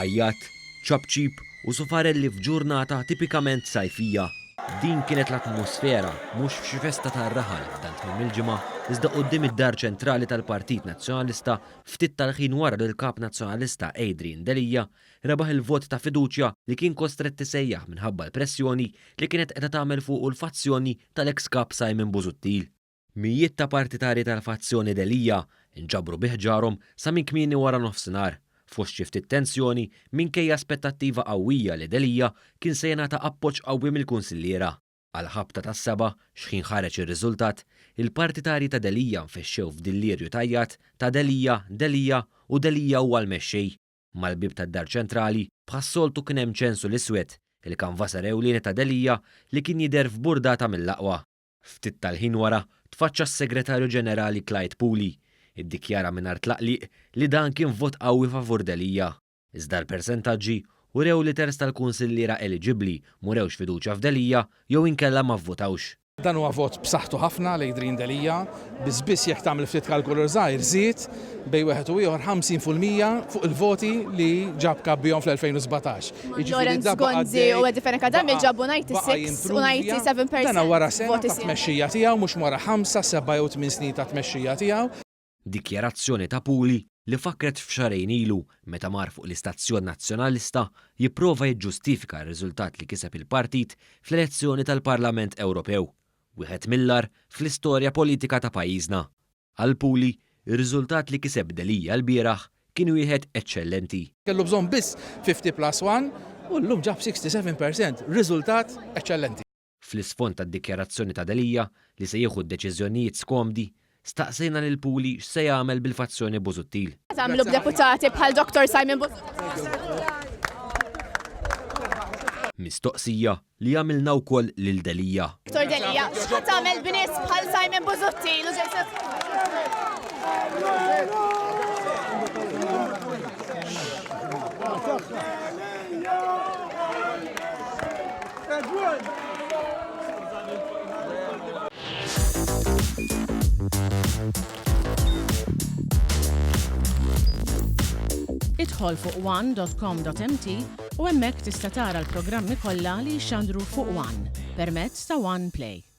Għajjat, ċapċip u sufarelli f'ġurnata tipikament sajfija. Din kienet l-atmosfera mhux f'xi festa tar-raħal f'dan tmiem il-ġimgħa iżda quddiem id-Dar Ċentrali tal-Partit Nazzjonalista ftit tal-ħin wara li l-Kap Nazzjonalista Adrian Delia rebaħ il-vot ta' fiduċja li kien kostrett isejjaħ minħabba l-pressjoni li kienet qiegħda tagħmel fuqu l-fazzjoni tal-eks Kap Simon Busuttil. Mijiet ta' partitarji tal-fazzjoni Delia nġabru bi ħġarhom sa minn kmieni waranofsinhar, fost xi ftit tensjoni minkejja aspettattiva qawwija li Delia kien se jingħata appoġġ qawwi mill-kunsilliera. Għall-ħabta tas-sebgħa, x'ħin ħareġ ir-riżultat, il-partitarji ta' Delia nfexxew f'dillierju t'għajjat ta' Delia, Delia u Delia huwa l-mexxej. Mal-bieb tad-Dar Ċentrali, bħas-soltu kien hemm ċensu l-iswed, il-kanvaser ewlieni ta' Delia li kien jidher f'burdata mill-aqwa. Ftit tal-ħin wara, tfaċċa s-Segretarju Ġenerali Clyde Puli. Iddikjara mingħajr tlaqliq li dan kien vot qawwi favur Delia. Iżda l-persentaġġi urew li terz tal-kunsilliera eliġibbli m'urewx fiduċja f'Delia jew inkella ma vvotawx. Dan huwa vot b'saħħtu ħafna għal Adrian Delia. Biss biss jekk tagħmel ftit kalkolu żgħir żied bejn wieħed u ieħor 50 fil-mija fuq il-voti li ġab Kap bihom fl-2017. Jiġifieri Lawrence Gonzi u Eddie Fenech Adami ġabu 96 u 97 percent. Dan wara sena ta' tmexxija tiegħu mhux wara ħamsa, seba' jew tmien snin ta' tmexxija tiegħu. Dikjarazzjoni ta' Puli li fakkret f'xahrejn ilu meta mar fuq l-istazzjon Nazzjonalista jipprova jiġġustifika r-riżultat li kiseb il-partit fl-elezzjoni tal-Parlament Ewropew, wieħed mill-agħar fl-istorja politika ta' pajjiżna. Għal Puli, ir-riżultat li kiseb Delia lbieraħ kien wieħed eċċellenti. Kellu bżonn biss 50 plus one u llum ġab 67 percent. Riżultat eċċellenti. Fl-isfond tad-dikjarazzjoni ta' Delia li se jieħu d-deċiżjonijiet skomdi, staqsejna lil Puli x'se jagħmel bil-fazzjoni Busuttil. Tagħmlu b'deputati bħal Dottor Simon Busuttil? Mistoqsija li għamilna wkoll lil Delia. Dottor Delia, x'ħa tagħmel b'nies bħal Simon Busuttil u Jason Idħol fuq one.com.mt u hemmhekk tista' tara l-programmi kollha li jixxandru fuq One permezz ta' One Play.